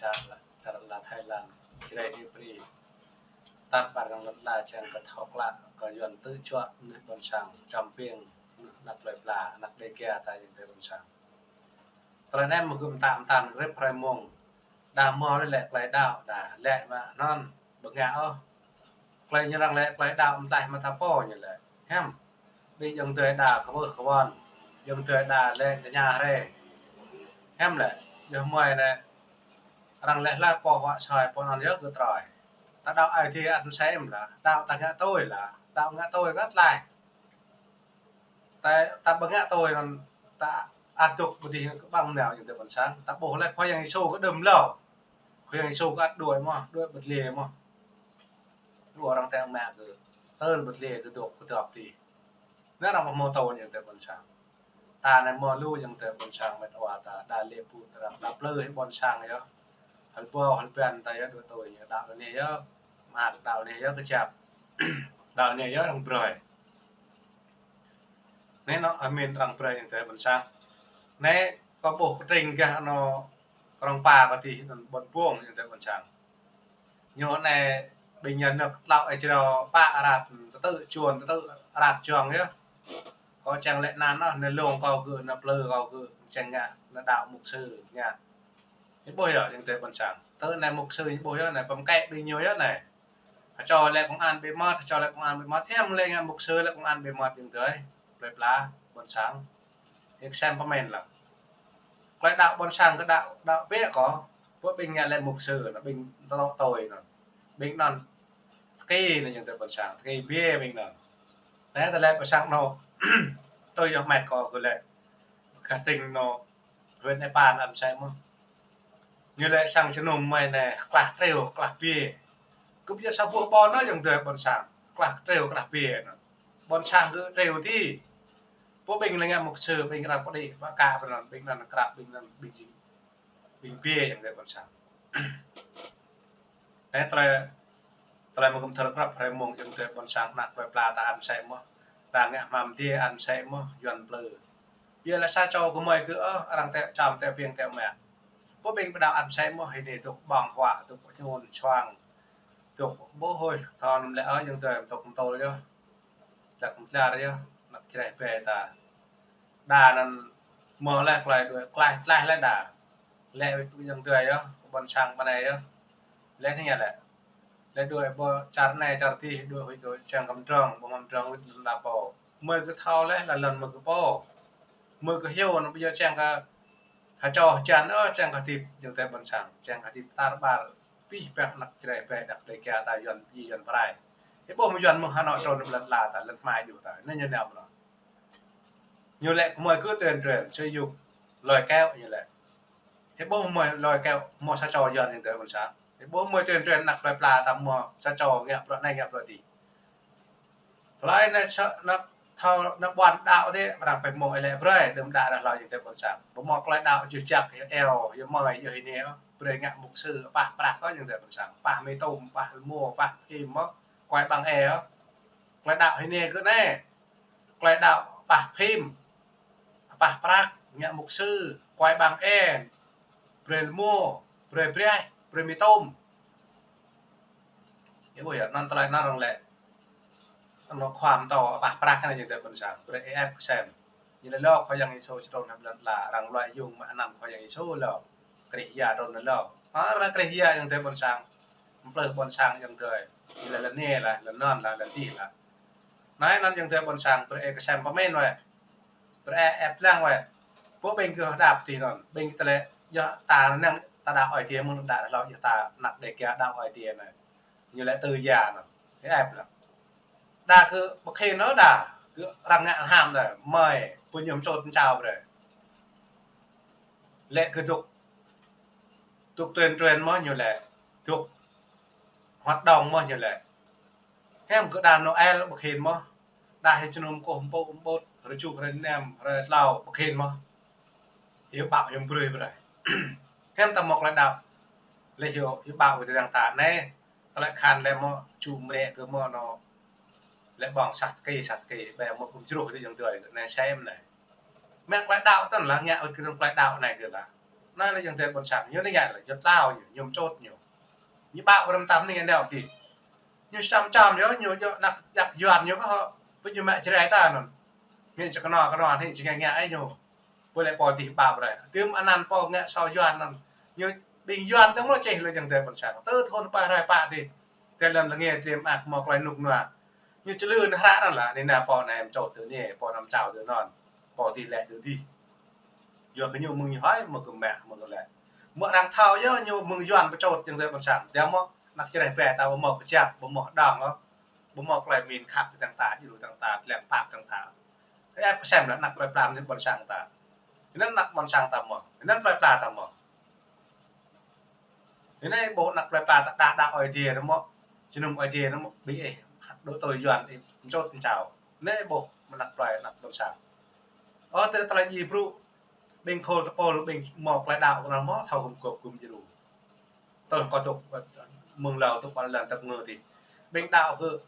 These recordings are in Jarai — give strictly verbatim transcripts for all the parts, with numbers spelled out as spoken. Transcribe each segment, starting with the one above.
Čar la, čar la Thái Lan, Jrai Dipri. Tar ƀar arăng lŏn la čang kơ thâo klă, kơ Yuan tŭ čuă mơnuih ƀôn sang, čăm piêng, mơnuih anăk plơi pla, anăk Dêga ta jing tơ ƀôn sang. Tơlơi anai mơ̆ gơ̆ mơtă mơtăn rĕp hrơi mông. Đa mơ̆ lĕ lĕ tơlơi đaŏ, đa lĕ mă anŭn ƀu ngă ôh. Tơlơi ñu arăng lĕ tơlơi đaŏ mơtlaih mă ta pô ñu lĕ. Hiam. Ƀing ayŏng adơi đa kơ wơh kơ wơ̆n. Ayŏng adơi đa lĕ tơña hrĕ. Hiam lĕ. Yua mơ̆ anai. Arăng lĕ hla pô huă soi pô anŭn yơh kơ trơi. Ta đaŏ ai tiê ăt mơsĕ mơ̆n lah. Đaŏ ta ngă tui lah. Đaŏ ngă tui kơ tlaih. Ta, ta ƀu ngă tui anŭn ta ăt dŏ ƀu dih kơ ƀăng nao jing tơ ƀôn sang. Ta ƀuh lĕ Khua Yang Yêsu kơ đưm lâo. Khua Yang Yêsu kơ ăt đuaĭ mơ̆, đuaĭ bơtlaih mơ̆. Đuaĭ arăng tĕ mă kơ tơl bơtlaih kơ dŏ kơ dŏp dih. Anai arăng pơhmô tui jing tơ ƀôn sang. Ta anai mơ̆ lu jing tơ ƀôn sang met wa ta đa lĕ pŭ ta arăng đa plư hĭ ƀôn sang yơh. Hal ƀâo, hal ƀiăn ta yơh đuaĭ tui ñu đaŏ anai yơh. Mă đaŏ anai yơh kơjăp. Đaŏ anai yơh arăng brơi. Anai anŏ amin arăng brơi jing tơ ƀôn sang. Anai kâo ƀuh kơtring gah anŏ krong pa kơ tih anŭn ƀôn ƀông jing tơ ƀôn sang. Ñu anai ƀing nhà nước tlao ai jrao pă rat tơtư̆ čuôn tơtư̆ rat jong yơh. Kâo čang lĕ anŭn anai lông kâo gơ̆ anai plư kâo gơ̆ čang ngă anai đaŏ mục sư ngă. Hĭ ƀuh yơh jing tơ ƀôn sang. Tơ anai mục sư hĭ ƀuh yơh anai pơm kĕ ƀing ñu yơh anai. Hơčô lĕ công an ƀu mơ̆t, hơčô lĕ công an ƀu mơ̆t, hiam lĕ ngă mục sư lĕ công an ƀu mơ̆t jing tơ ai. Plơi pla, ƀôn sang. Hĭ kơsem pơmĭn lah. Tơlơi đaŏ ƀôn sang kơ đaŏ, đaŏ pĕ kơ. Pô ƀing ngă lĕ mục sư anŭn, ƀing tơlŏ tui anŭn. Ƀing anŭn tơki anŭn jing tơ ƀôn sang, tơki biă ƀing anŭn. Anai tơlơi ƀôn sang anŏ. Tui yơh met kơ gơ̆ lĕ. Kơtring anŏ. Huyện Ê Pan ăn sai mơ̆. Ñu lĕ sang jơnum mơi anai, klah triu, klah biă. Kơ biă sa boh ƀôn anŭn jing tơ ƀôn sang. Klah triu, klah biă anŭn. Ƀôn sang kơ triu ti. Pô ƀing lĕ ngă mục sư, ƀing arăng pơđĭ, pơkă pơ anŭn, ƀing anŭn krăp, ƀing anŭn, ƀing jing. Ƀing biă jing tơ ƀôn sang. Anai tơlơi, tơlơi mơ̆ gơ̆ mơthâo krăp hrơi mông jing tơ ƀôn sang anăk plơi pla ta ăn sai mơ̆. Đa ngă hmam dih ăn sai mơ̆, Yuan plư. Yua lĕ sa čô gơmơi kơ ôh, arăng tĕ čăm tĕ piêng tĕ mă. Pô ƀing pơđaŏ ăn sai mơ̆, hĭ anai dŏ ƀơ̆ng huă, dŏ ñun čuang. Dŏ ƀu hơi, thâo anŭn lĕ ôh, jing tơ dŏ mơtôl yơh. Dăk mơtlar yơh, anăk Jrai ƀe ta. Đa anŭn mơ̆ lĕ tơlơi đuaĭ, tlaih, tlaih lĕ đa. Lĕ wĭt pơjing tui yơh, kơ ƀôn sang ƀơi anai yơh. Lĕ anai lĕ. Lĕ đuaĭ ƀơi čar anai, čar dih, đuaĭ wĭt kơ čang kăm drong, ƀơi măm drong wĭt lŏn la pô. Mơi kơ thâo lĕ, la lŏn mơi kơ pô. Mơi kơ hyu, anŭn ƀu djơ̆ čang kơ hơčô hơjan ôh, čang kơ hơdip, jing tơ ƀôn sang, čang kơ hơdip tar ƀar, pih peh anăk Jrai ƀe anăk Dêga ta Yuan, pơjing Yuan pơrai. Hĭ ƀuh mơ̆ Yuan mơ̆ng Hà Nội trŭn lŏn la ta, lŏn hmai djuh ta, anai ñu nao mơ̆n. Ñu lĕ gơmơi kơ tuyên truyền, sử dụng lời kéo ñu lĕ. Hĭ ƀuh mơi lời kéo, mơi sa čô Yuan jing tơ ƀôn sang. Hĭ ƀuh mơi tuyên truyền anăk plơi pla ta mơi sa čô ngă bruă anai ngă bruă dih. Hlơi anai sa, anăk thâo, anăk ƀuăn đaŏ tĕ, arăng pơhmô ih lĕ brơi, đưm đă ră hlâo jing tơ ƀôn sang. Ƀu mơ̆ tơlơi đaŏ jih jăk, yua eo, yua mơi, yua hĭ anai, brơi ngă mục sư, pah prăk kơ jing tơ ƀôn sang. Pah mì tôm, pah rơmô, pah phim mơ̆, kuai ƀăng e ôh. Tơlơi đaŏ hĭ anai kơ anai. Tơlơi đaŏ pah phim, pah prăk, ngă mục sư, kuai ƀăng e, brơi rơmô, brơi braih, brơi mì tôm. Yơh ƀuh yơh, anŭn tơlơi anŭn arăng lĕ. Anŭn khua pơtô pah prăk anai jing tơ ƀôn sang, brơi ê ĕp kơsem. Ñu lĕ lŏ Khua Yang Yêsu čơtrŭn hăng lŏn la, arăng luai yung mă anăn Khua Yang Yêsu lŏ. Krist Yang trŭn anai lŏ. Hă, arăng Krist Yang jing tơ ƀôn sang. Mplư ƀôn sang jing tơ. Ñu lĕ lŏn anai lah, lŏn anŭn lah, lŏn dih lah. Anai anŭn jing tơ ƀôn sang, brơi ê kơsem pơmĭn wơ̆t. Brơi ê ĕp lăng wơ̆t. Pô ƀing kơ đaŏ dih anŭn, ƀing kơ tơlơi, yua ta năng, ta đaŏ Ơi Adai mơ̆ng đaŏ hlâo yua ta anăk Dêga đaŏ Ơi Adai anai. Ñu lĕ tư gia anŭn. Ê ĕp lăng. Đa kơ ƀu khĭn ôh đa, kơ arăng ngă hmam đa, mơi, pơñum čôt čao brơi. Lĕ kơ dŏ, dŏ tuyên truyền mơ̆ ñu lĕ, dŏ hoạt động mơ̆ ñu lĕ. Hiam kơ đa Noel ƀu khĭn mơ̆, đa hĭ jơnum kôh mpŭ mpŭt, hrơi tơjuh, hrơi năm, hrơi tlâo ƀu khĭn mơ̆. Hiu ƀaŏ hiu brơi brơi. Hiam ta mơ̆ tơlơi đaŏ. Lĕ hiu, hiu ƀaŏ wơ̆t tơdang ta anai. Tơlơi khan lĕ mơ̆, ču mrĕ kơ mơ̆ anŭn. Lĕ ƀơ̆ng sah tơki, sah tơki, ƀĕ mơ̆ pơm jruh tơ jing tơ anai sem anai. Mă tơlơi đaŏ tơl lah, ngă ŭt kơ tơlơi đaŏ anai kơ lah. Anai lĕ ayŏng adơi ƀôn sang, ñu anai ngă lĕ, ñu tlao ñu, ñu pơčôt ñu. Ñu ƀă pơrăm tam anai ngă nao tih. Ñu săm čăm yơh, ñu yơh anăp jak Yuan ñu kơ hŏ, pơ ñu mă Jrai ta anŭn. Ñu čơkơnơ̆ng kơnơ̆ng anai, či ngă ngă ai ñu. Pô lĕ pô tih ƀă brơi. Tơm anăn pô ngă sô Yuan anŭn. Ñu ƀing Yuan tơ̆ng mơ̆ čih lĕ ayŏng adơi ƀôn sang. Tơ thun pă rai pă tih. Tơl lŏn lĕ ngă tơm ak mơ̆ klai nuk nua. Ñu čơlư nă hră anŭn lah, anai nă pô anai mơčôt tơ anai, pô anŭn mơčao tơ anŭn. Pô tih lĕ tơ tih. Yua kơ ñu mơ̆ng ñu hơi, mơ̆ kơ mă, mơ̆ kơ lĕ. Mơ̆ arăng thâo yơh ñu mơ̆ng Yuan pơčôt ayŏng adơi ƀôn sang. Tơm mơ̆ anăp Jrai pĕ ta ƀu mơ̆ kơjăp, ƀu mơ̆ dŏng ôh. Ƀu mơ̆ klai min khăp kơ tơ̆ng ta, djru tơ̆ng ta, tlĕng pap tơ̆ng ta. Ơ, pơsem lĕ anăp plơi pla anai ƀôn sang ta. Anŭn anăp ƀôn sang ta mơ̆. Anŭn plơi pla ta mơ̆. Anai ƀuh anăp plơi pla ta đa đa Ơi Adai anŭn mơ̆. Jơnum Ơi Adai anŭn mơ̆. Ƀing ih, đô tui Yuan ih, mơčôt mơčao. Anai ƀuh anăp plơi anăp ƀôn sang. Ơ, tơlơi tơlơi djai brŭ. Ƀing khul tơpul, ƀing mơ̆ klai đaŏ kơ anŭn mơ̆, thâo gum gôp gum djru. Tơl kơ tŭk, mơ̆ng lâo tŭk ƀă lăn tơ̆p ngơ tih. Ƀing đaŏ kơ,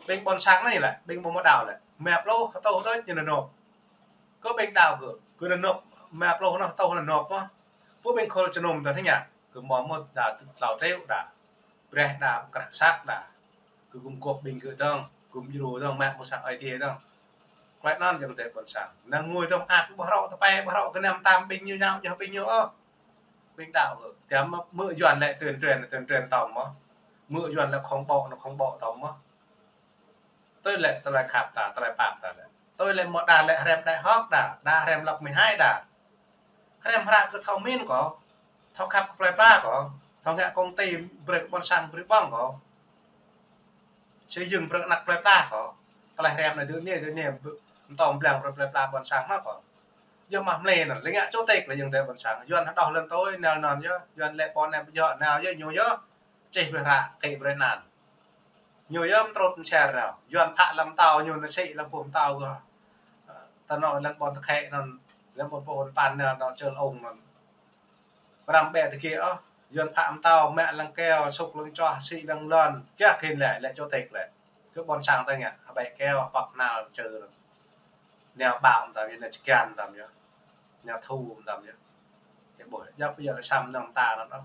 ƀing ƀôn sang anai lĕ, ƀing ƀu mơ̆ đaŏ lĕ. Mă pluh, hơtuh đôč ñu nao nộp. Kơ ƀing đaŏ kơ, kơ nao nộp, mă pluh nao hơtuh nao nộp mơ̆. Pô ƀing khul jơnum tơ anai ngă, kơ mơ̆ mơ̆ đa tlâo triệu đa. Brơi đa krah sat đa. Kơ gum gôp ƀing gơ̆ dơ̆ng, gum djru dơ̆ng, mă mơ̆ sang Ơi Adai dơ̆ng. Klĕ anŭn ayŏng adơi ƀôn sang. Năng ngui dơ̆ng ak ƀu hrŏ tơpai, ƀu hrŏ kơ năm tam ƀing ñu ñu, yơh ƀing ñu ôh. Ƀing đaŏ kơ. Tơm mơ̆, mơ̆ Yuan lĕ tuyên truyền, tuyên truyền tơ̆ng mơ̆. Mơ̆ Yuan lĕ khủng bố, nă khủng bố tơ̆ng mơ̆. Tui lĕ tơlơi khăp ta, tơlơi pap ta lĕ. Tui lĕ mơ̆ đa lĕ hrăm đại học đa, đa hrăm lăp mười hai đa. Hrăm hră kơ thâo min kơ, thâo khăp kơ plơi pla kơ, thâo ngă công ty brơi kơ ƀôn sang brơi ƀơ̆ng kơ. Xây dựng brơi anăp plơi pla kơ. Tơlơi hrăm anai tơ anai, tơ anai, mơtô blang brơi plơi pla ƀôn sang nă kơ. Yua mă mlei anŭn, lĕ ngă chủ tịch lĕ ayŏng adơi ƀôn sang. Yuan hơđoh lŏn tui, nao anŭn yơh, Yuan lĕ pô anai pơjŏ nao yơh, ñu yơh. Čih brơi hră, kĭ brơi anăn. Ñu yơh mơtrut mơčer nao. Yuan phă lăm tao, ñu nao sĭ lăm pŭ mơtao kơ. Tơ anŭn lăm ƀôn tơkhĕ anŭn, lăm ƀôn pô hŭn pan nao, nao čơl ung anŭn. Pram ƀĕ tơkĭ ôh, Yuan phă mơtao, mă lăng keo, sŭk lăng čoh, sĭ lăng lŏn, kiăng khĭn lĕ, lĕ chủ tịch lĕ. Kơ ƀôn sang ta ngă, hơbĕ keo, pŏk nal čơ anŭn. Nao ƀă mơtam yơh, nao čơgan mơtam yơh. Nao thu mơtam yơh. Kơ ƀuh, yap yơh lĕ săm nơ̆ng ta anŭn ôh.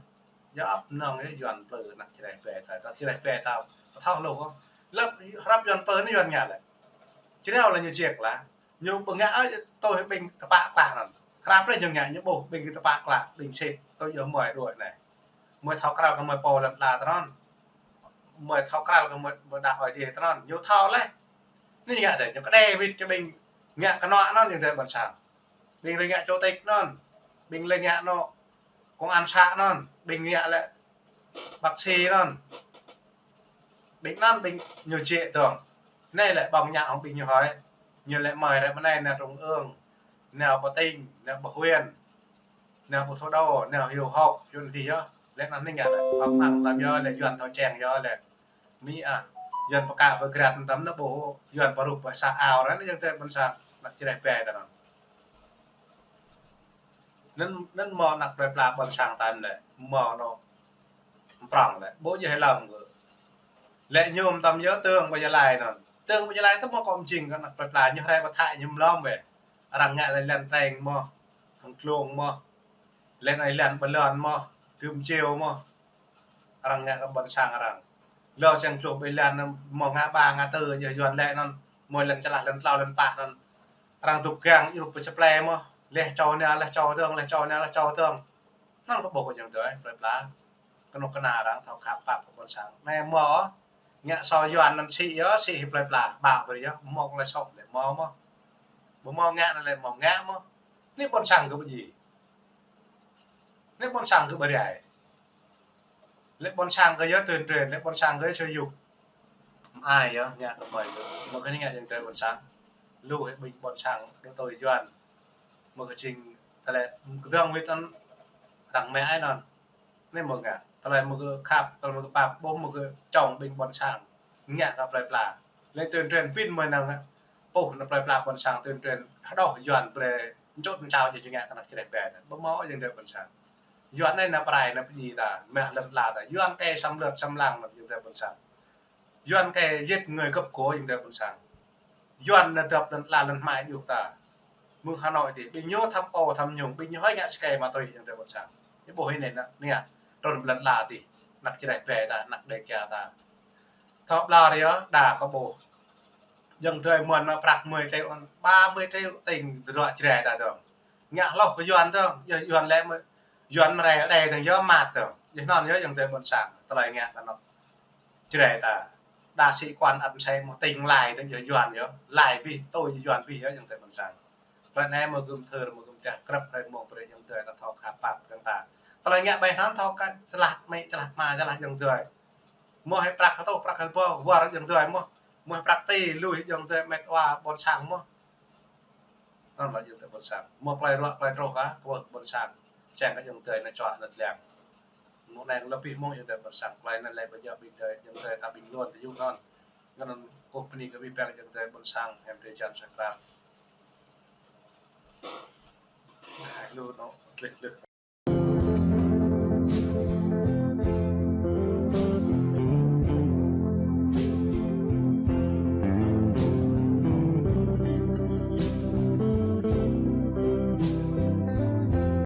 Yap nơ̆ng yơh Yuan plư anăp Jrai pĕ ta, anăp Jrai pĕ ta. Pơthâo hluh ôh. Lăp hrăp Yuan plư anai Yuan ngă lĕ. Jrai lĕ ñu jek lah. Ñu ƀu ngă ôh, tui ƀing tơpă klă anŭn. Hrăp lĕ ñu ngă, ñu ƀuh ƀing tơpă klă, ƀing sĭt, tui yơh mơi đuaĭ anai. Mơi thâo krăl kơ mơi pô lăn ala tơnăn. Mơi thâo krăl kơ mơi, mơi đaŏ Ơi Adai tơnăn. Ñu thâo leh. Anai ngă tơ, ñu kơđeh wĭt kơ ƀing ngă kơnuk anŭn ayŏng adơi ƀôn sang. Ƀing lĕ ngă chủ tịch anŭn. Ƀing lĕ ngă nô công an xã anŭn. Ƀing ngă lĕ bác sĩ anŭn. Ƀing anŭn ƀing ñu jĕ dơ̆ng. Anai lĕ ƀơ̆ng ngă hŏng ƀing ñu hơi. Ñu lĕ mơi ră anai nao trung ương, nao pơ tỉnh, nao pơ huyện, nao pơ thủ đô, nao hyu hŏk, Yuan tih yơh. Lĕ anŭn anai ngă lĕ. Hŏk măng tơm yơh lĕ, Yuan thâo čeng yơh lĕ. Mi ah, Yuan pơkă pơgrat tơm nă ƀuh, Yuan pơrup pơ sa ao ră anai ayŏng adơi ƀôn sang, anăp Jrai pĕ ta anŭn. Anŭn, anŭn mơ̆ anăp plơi pla ƀôn sang ta lĕ, mơ̆ nô prong lĕ, ƀu djơ̆ hơlăm kơ. Lĕ ñu mơtam yơh Trương Bá Gia Lai anŭn. Trương Bá Gia Lai tơ mơ̆ kơ mơjing kơ anăp plơi pla, ñu rai pơthâo ñu mlŏm wĕ. Arăng ngă lĕ lăn treng mơ̆, hăng klông mơ̆. Lĕ anai lăn ƀơi lŏn mơ̆, tơm čiu mơ̆. Arăng ngă kơ ƀôn sang arăng. Lơ čang čuh ƀơi lăn mơ̆ ngă ba ngă tơ, yơh Yuan lĕ anŭn. Mơi lăn čơlah, lăn tlâo, lăn pă anŭn. Arăng dŏ gang, yua pơ čơplĕ mơ̆. Leh čô nao, leh čô dơ̆ng, leh čô nao, leh čô dơ̆ng. Anŭn kơ ƀuh kơ ayŏng adơi, plơi pla. Kơnuk kơna arăng thâo khăp pap kơ ƀôn sang. Anai mơ̆, ngă sô Yuan anŭn sĭ yơh, sĭ hĭ plơi pla, ƀă brơi yơh, mơ̆ kơ lĕ sô lĕ mơ̆ mơ̆. Ƀu mơ̆ ngă anŭn lĕ mơ̆ ngă mơ̆. Anai ƀôn sang kơ ƀu djơ̆. Anai ƀôn sang kơ ƀu rai. Lĕ ƀôn sang kơ yơh tuyên truyền, lĕ ƀôn sang kơ yơh sơ yŭk. Mă ai yơh, ngă kơ mơi yơh. Mơ̆ kơ anai ngă ayŏng adơi ƀôn sang. Lu hĭ ƀing ƀôn sang, đô tui Yuan. Mơ̆ kơ jing, tơlơi, kơdơ̆ng wĭt anŭn, arăng mă ai anŭn. Anai mơ̆ ngă, tơlơi mơ̆ kơ khăp, tơlơi mơ̆ kơ pap, ƀuh mơ̆ kơ čŏng ƀing ƀôn sang. Ngă kơ plơi pla. Lĕ tuyên truyền pin mơi năng ngă. Ƀuh anăp plơi pla ƀôn sang tuyên truyền, hơđoh Yuan brơi, mčŭt mčao jĕ ngă kơ anăp Jrai pĕ anŭn. Ƀu mơ̆ ayŏng adơi ƀôn sang. Yuan anai anăp rai, anăp pơdjai ta, mă lŏn ala ta. Yuan kơ xâm lược xâm lăng anŭn ayŏng adơi ƀôn sang. Yuan kơ giết người cướp của ayŏng adơi ƀôn sang. Yuan anŭn dŏp lŏn ala lŏn hmai yua ta. Mơ̆ng Hà Nội tih, ƀing ñu tham ô tham nhũng, ƀing ñu hơi ngă sơkai ma túy ayŏng adơi ƀôn sang. Ƀuh anai nă, nă, trŭn blan la tih, anăk Jrai ƀe ta, anăk Đêga ta. Thâo ƀlŏr yơh, đa kơ ƀuh. Ayŏng adơi mơ̆n mă prăk mười triệu, ba mươi triệu tĭng tơdruă Jrai ta dơ̆ng. Ngă hloh kơ Yuan dơ̆ng, yơh Yuan lĕ mơ̆, Yuan mơ̆ rai đe dơ̆ng yơh măt dơ̆ng. Yơh anŭn yơh ayŏng adơi ƀôn sang, tơlơi ngă kơ anŏ Jrai ta. Đa sĩ quan ăt mơsĕ mơ̆ tĭng lai dơ̆ng yơh Yuan yơh, lai bih, tui Yuan bih yơh ayŏng adơi ƀôn sang. Ră anai mơ̆ gum thơr, mơ̆ gum teh krăp hrơi mông brơi ayŏng adơi ta thâo khăp pap dơ̆ng ta. Tơlơi ngă ƀai hnam thâo kơ čơlah amĭ, čơlah ama, čơlah ayŏng adơi. Mơ̆ hĭ prăk hơtŭ, prăk hơbô, wơr ayŏng adơi mơ̆. Mơ̆ hĭ prăk ti, lui ayŏng adơi mĕt wa ƀôn sang mơ̆. Anŭn lĕ ayŏng adơi ƀôn sang. Mơ̆ tơlơi ruă, tơlơi truh kơ, kơ ƀôn sang. Čang kơ ayŏng adơi nao čuă nao tơliang. Mơ̆ng anai lơ̆m pih mơ̆ng ayŏng adơi ƀôn sang, tơlơi anŭn lĕ ƀơi jơ̆ ƀing adơi, ayŏng adơi ta ƀing lŏn tơjuh anŭn. Ngăn anŭn kơkuh bơni kơ abih bang ayŏng adơi ƀôn sang, hiam drơi jăn sơkra. Ai, lu anŏ, tơlih tơlih.